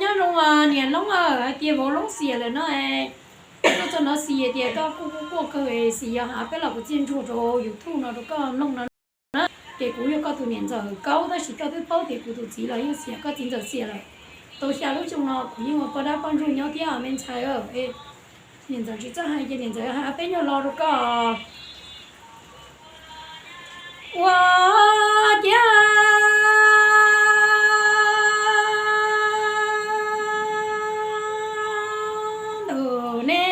Nyob zoo niam Loob, hais tias vauv Loob xiam lawm no, tuaj txog no xis tias koj quaj quaj quaj kawg, xis yog hais peb los kuv txiaj ntsuag rau YouTube no rau koj mloog no na. Ces kuv yog koj tus niam ntxawm Kaub, tab sis koj twb paub tias kuv tus txiv los yeej xiam, koj txiv ntxawm xiam lawm. Tau xya lub xyoo no kuv yeej ua poj dab poj ntsuag nyob thiab me ntxhais. Niam ntxawm tsis txawj hais ces niam ntxawm hais peb nyuag lo rau koj. Ua ciav ntuj ne,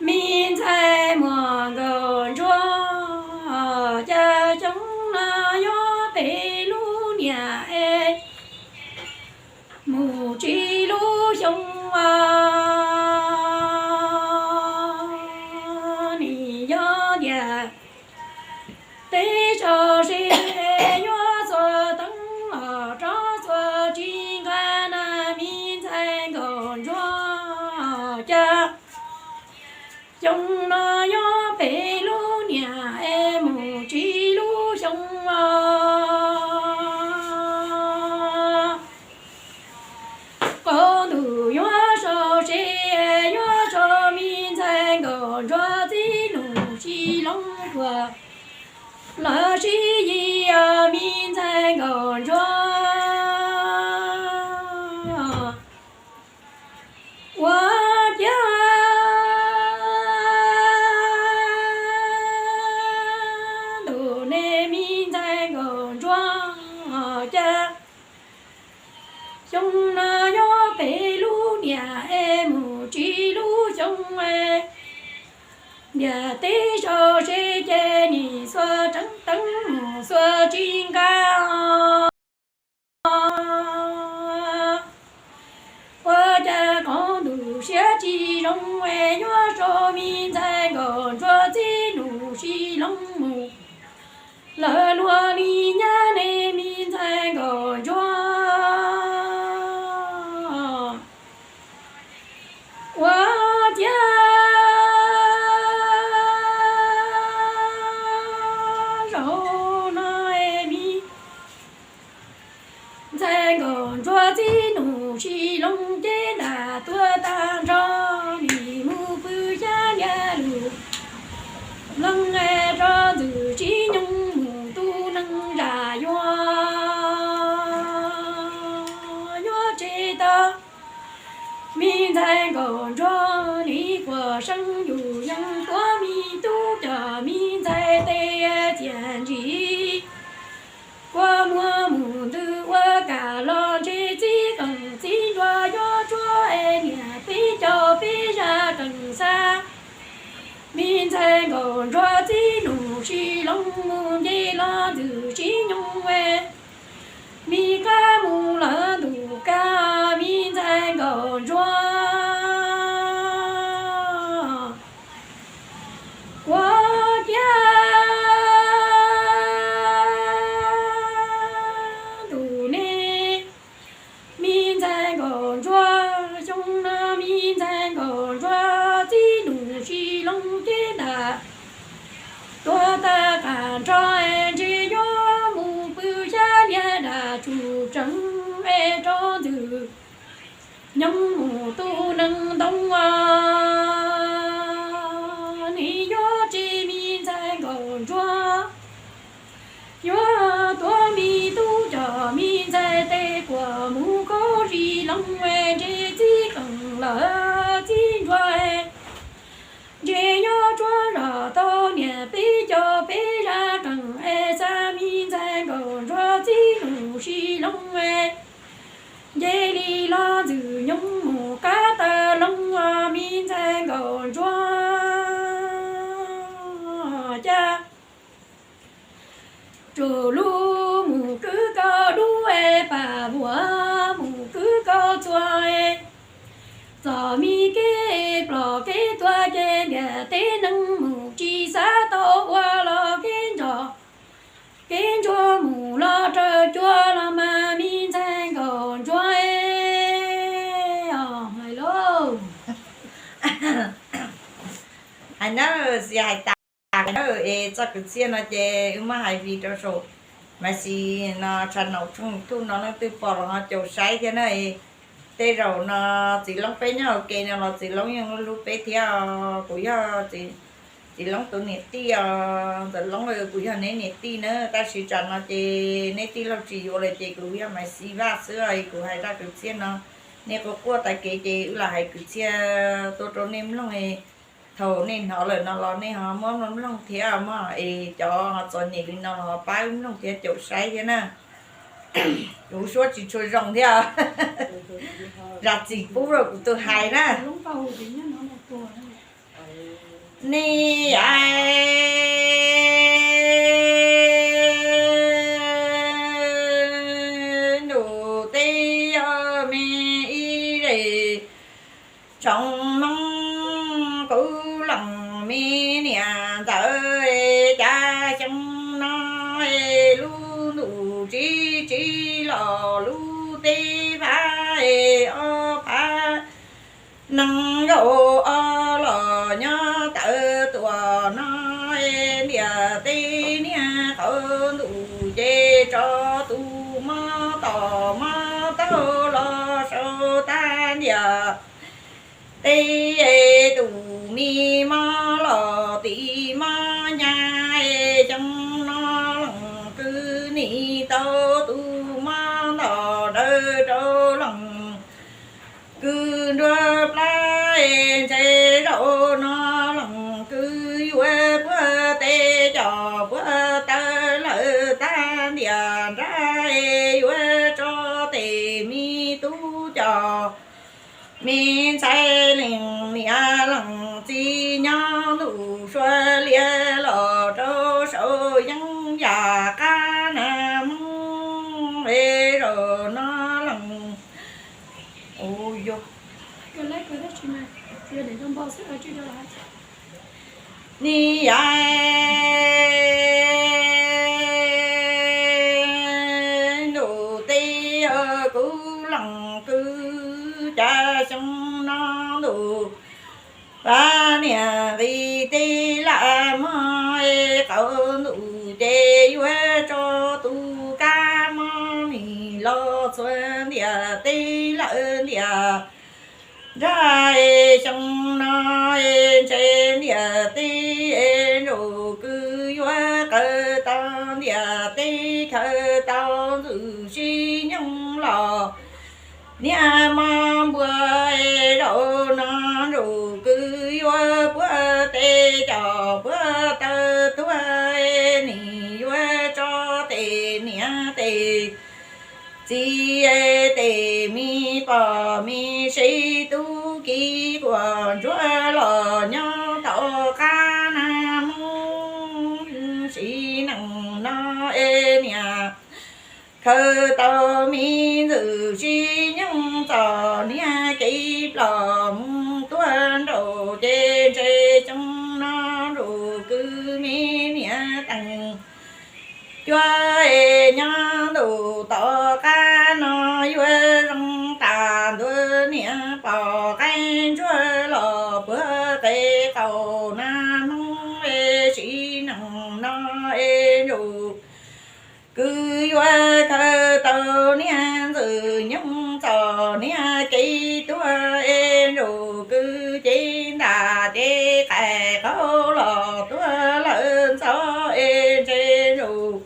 me ntxhais muaj nkauj ntsuag, cas xyoo no yuav peb lub niam es mus tsib lub xyoo os. Nim yog tias teb tso seb yuav txua teeb los rov txua tsis nqa na, me ntxhais nkauj ntsuag, cas xyoo no yuav peb lub niam es mus tsib lub xyoo os. Qau ntuj yuav sau se, yuav sau me ntxhais nkauj ntsuag txib nus sib loo puas lawv sib yig os, me ntxhais nkauj ntsuag. Ua ciav ntuj ne, me ntxhais nkauj ntsuag, cas xyoo no yuav peb lub niam es mus tsib lub xyoo es, ntiaj teb sau se ces nim xuas tseeb teeb mus xuas tsis nqa os. Ua cas qau ntuj siab tsis zoo es yuav sau me ntxhais nkauj ntsuag txib nus sib loo mus lawv luag li nyab ne, me ntxhais nkauj ntsuag. Ua ciav zaum no es me ntxhais nkauj ntsuag txib nus sib loo ces nram tuaj tag nrho, nim mus pw xyab liaj lus leej es rau ntxwg sib nyoog mus tu neeg zam yuav, yuav tseg tau me ntxhais nkauj ntsuag li quas seeb yus yeej tuav me tub coj me ntxhais tes txiaj ntsig. Kua muag mus ntws ua kam los ntshe txib qeej txib ntsuag yuav tsuab es niam peb coj peb zaj qeej xa. Me ntxhais nkauj ntsuag txib nus sib loo mus nce los ntxwg sib nyoog es, me qab mus lawm ntuj kab me ntxhais nkauj ntsuag. Ua ciav ntuj ne, me ntxhais nkauj ntsuag, xyoo no me ntxhais nkauj ntsuag txib nus sib loo ces nram tuaj tag qab nrho es ntshe yuav mus pw xyab liaj nram tsum tsees es rau ntxwg nyoog mus tu neeg ntoo os. Nim yuav tseg me ntxhais nkauj ntsuag, yuav tuav me tub coj me ntxhais tes quas mus khaub zig loo es ntshe txib qeej lawm txib ntsuag es, ntshe yuav tsuab zog tau niam peb coj peb zaj qeej es xa me ntxhais nkauj ntsuag txib nus sib loo es, nce li los ntxwg nyoog mus qab tag loo os me ntxhais nkauj ntsuag. Cas tsuas lub mus kwv kaus dub es pam vuam mus kwv kaus txuas es, txom me kev plom kev tuag ces ntiaj teb neeg mus tsis xav tau ua los kev ntso kev ntsuag mus los raws cua los mas me ntxhais nkauj ntsuag. Hais lauj, hais na, xia hais tas na es txoj kwv txhiaj no ces wb muab hais vim rau saum Mas xis no tshaj no tshooj YouTube no leej twg pom los ho caum saib thiab na. Tej zaum no txiv Loob peb nyob hauv ke no los txiv Loob yeej hlub peb thiab. Kuv yog txiv Loob tus niam tij os, ntxawm Loob, kuv yog neb niam tij na, tab sis tsam no ces neb tij laug tsis yuav lawm ces kuv yog Maiv Xis Vaj xwb os. Kuv hais zaj kwv txhiaj no, nej quaj quaj tas kev ces wb lam hais kwv txhiaj tuaj rau nej mloog. Thaum nej hnov lawm no los nej ho muab mloog thiab mog, es cov txom nyem li no los pab wb mloog thiab caum saib thiab na. Kuv suab tsis tshua zoo thiab. Zam txim pub rau kuv tus hais na. Nej, ntuj teb yog me ib zej tsoom Hmoob, kuv leej me niam ntxawm, cas xyoo no lub ntuj tsis tsim los lub teb phav ob phav, nees nkaum ob los nyob tawm tuaj no, ntiaj teb niag qhov ntuj ces tso tus mob tom mob taug los saum tag ntiaj teb, tus me mob los tim mob hnyav, xyoo no leej kwv nim tau tus mob ntog daws rau leej kwv nruab plab, ntshe zaum no leej kwv yuav puag tes coj puag taw lawm tag ntiaj nrab, yuav tso tes me tub coj me ntxhais leej niam leej txiv nyob ntuj sua lias los rau saum yeeb yam qab nag Hmoob, zaum no leej ni yam ntuj teb, kuv leej kwv cas xyoo no ntuj pab niam nqis teb lam mog, qaum ntuj ces yuav tso tus kab mob nim los txhua ntiaj teb lawm ntiaj nrab, xyoo no ntshe ntiaj teb nraug kwv yuav qawm tau ntiaj teb, khaws tau ntxwg sib nyoog los niaj mob npua, zaum no nraug kwv yuav puag tes coj puag taw tuag, nim yuav tso tes niam tes txiv, tes me pog me sev tub ki quas ntsuag los nyob tom qab nag Hmoob, sim neej no es niam khaws tau me ntxwg sib nyoog txom niag kev ploj mus tuag nraum ces ntshe xyoo no nraug kwv me niam teem cuab es nyob ntuj tom qab no yuav zoo tas ntua niam pog qaib ntsuag los puag qe qaum nag Hmoob, sim neej no es nraug kwv yuav khaws tau niag ntxwg nyoog txom niag kev tuag es nraug kwv cev ntaj cev qaib qaug los tuag lawm ntxov es ntshe nraug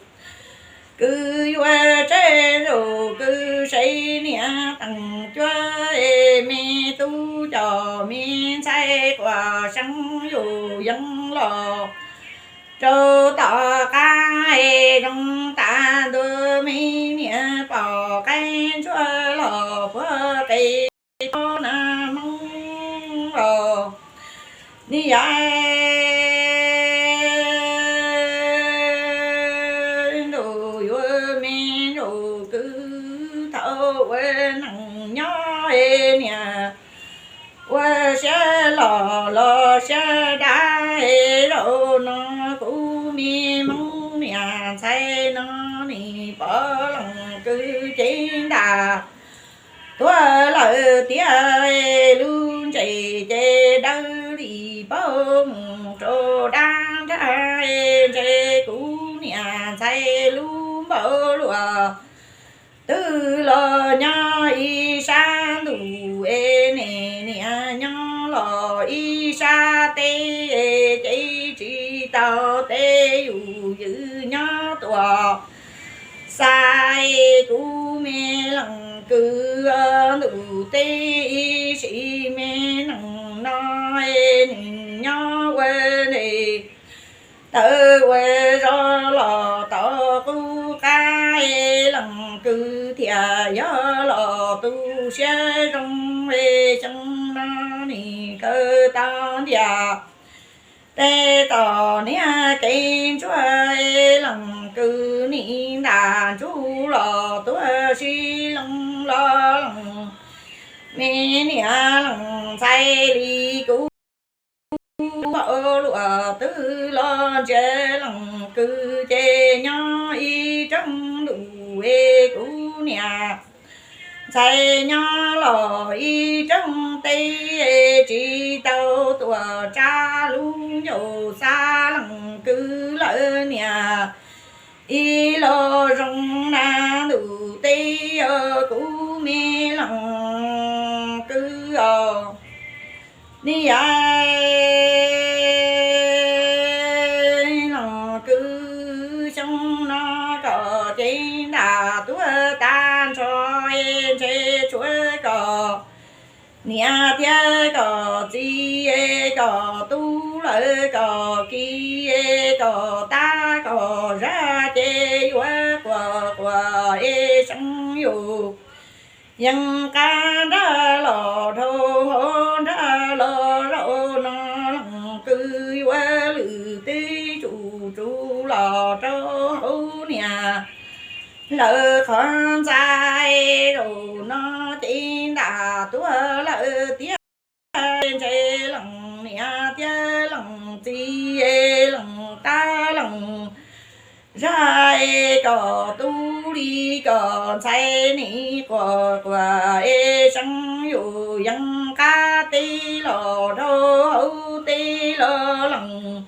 kwv yuav tseg nraug kwv sev niam teem cuab es me tub coj me ntxhais quas seev yus yees los rau tom qab es zoo tas ntua me niam pog qaib ntsuag los puag qe nag Hmoob los ni yam nraug yuav me nraug kwv thaum ua neej nyob es niam ua siab loj los siab dav es zaum no kuv me Hmoob niam ntxhais no nim pom leej kwv cev ntaj tuag lawm tiag, lub ntsej ces dawb li paub mus rau dab nrag, ntshe kuv niam ntxhais lub hauv luaj twg los nyob ib sab ntuj es niam niam nyob los ib sab teb es ces tsis tau teb yus ywm nyob tuam xais kuv me leej kwv ntuj teb ib sim me neej no es nws nyob ua nres tawv ua zog los tau qub qab es leej kwv thiaj yog los tu siab zoo es xyoo no nim kawg tau ntiag teb tom niag kev ntsuag es leej kwv nim ntam ntsuj los tuag sib loo los leej me niam leej ntxhais li kuv hauv luaj twg los ntsia leej kwv ces nyob ib rooj ntuj es kuv niam ntxhais nyob los ib rooj teb tsis tau tuaj tsa lub ncauj xa leej kwv lawm niam ib los zoo na ntuj teb os kuv me leej kwv os. Niam leej kwv xyoo no kom cev ntam tuag tag nrho es ntshe tshuav kom niam thiab kom txiv kom tub lawv kom kiv kom tab kom zag ces yuav quas quas es seev yus yeej qab nrag los dhau hauv nrag los zaum no leej kwv yuav lwm teb tsuj tsuv los rau hauv niam lawv qhov ntxa zaum no ces ntam tuag lawm tiag. Ntshe leej niam thiab leej txiv es leej tab leej zag es kom tub li kom ntxhais nim quas quas es seev yus yeej qab teb los dhau hauv teb los leej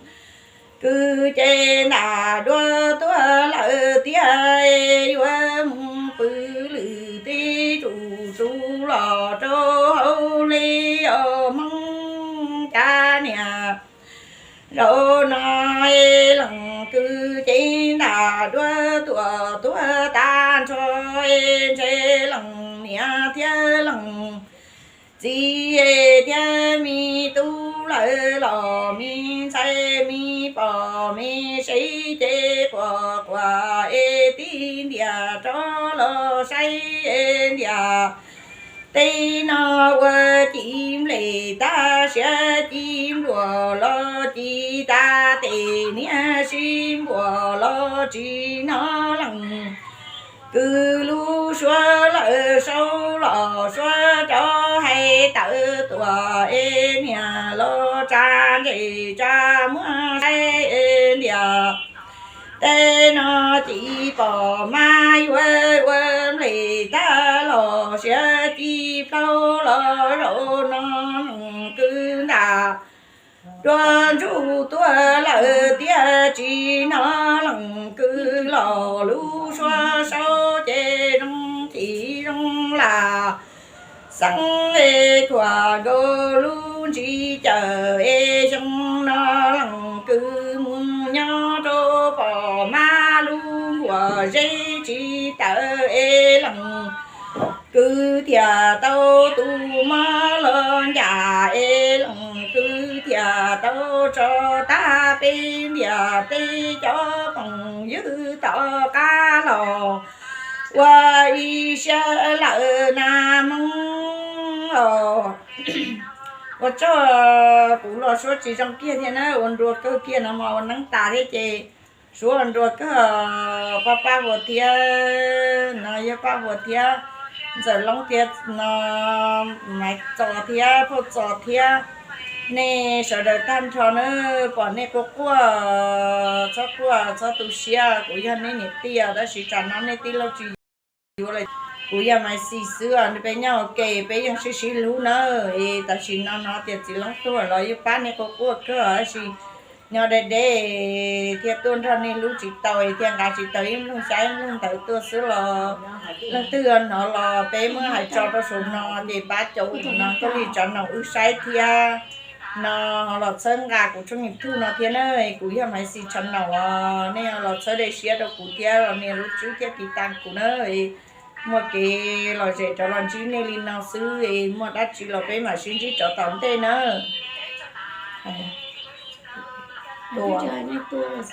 kwv ces ntam dua tuag lawm tiag es yuav mus pw lwm teb tsuj tsuv los rau hauv li os Hmoob cov niam. Zaum no es leej kwv ces ntam dua tuaj tuag tag nrho es ntshe leej niam thiab leej txiv es thiab me tub lawv los me ntxhais me pom me sev ces quas quas es tib ntiag rov los saib es ntiag teb no ua ci nplej tag siav ci npluag los ci tag tes niag sib npuam los tsis hnov leej kwv lub suab lawm saud los suab rov hais tawm tuaj es niag los tsa ntsej tsa muag saib es ntiag teb no ci pom mas yuav ua nplej tag los siav ci plaub los zaum no leej kwv ntam dua ntsuj tuag lawm tiag tsis hnov leej kwv los lub suab saud ces zoo ci zoo lam xeeb es khuam nkaus lub ntsis cawm es xyoo no leej kwv mus nyob rau pom mas lub nkuaj zeb tsis tawm es leej kwv thiaj tau tus mob los ncas es leej kwv thiaj tau tso tag peb ntiag teb cov phooj ywg tom qab los ua ib siab lawm na Hmoob os. Ua tsaug, kuv los suab tsis zoo kiag thiab na, ua nrua kawg kiag no mas ua neeb tas thiab ces suab ua nrua kawg. Pab Pab Huas thiab, no yog Pab Huas thiab, Ntxawm Loob thiab, no Maiv Txos thiab Phauj Txos thiab, nej sawv daws tag nrho na, pom nej quaj quaj, txhob quaj txhob tu siab, kuv yog nej niam tij os, tab sis tsam no nej tij laug tsis yuav lawm. Kuv yog Maiv Xis xwb os, peb nyob ua ke peb yeej sib sib hlub na. Es tam sim no no tias txiv Loob tuag los yeej pab nej quaj quaj kawg, tab sis Nyob deb deb thiab tuaj nrog nej hlub tsis tau thiab nqa tsis tau ib nplooj xyab ib nplooj ntawv tuaj xwb los leej twg hnov los peb muab hais tso rau saum no ces pab caum no Nkauj Hli tsov Noom wb saib thiab no. Los txhawb nqa kuv tshooj YouTube no thiab na, kuv yog Maiv Xis tsov Noom os. Nej los txhawb dej siab rau kuv thiab los nias lub tswb thiab tiv tas kuv na. Muaj kev lom zem rov los ntsib nej li no xwb, muaj dab tsi los peb mam sib ntsib rov tom ntej na. Tus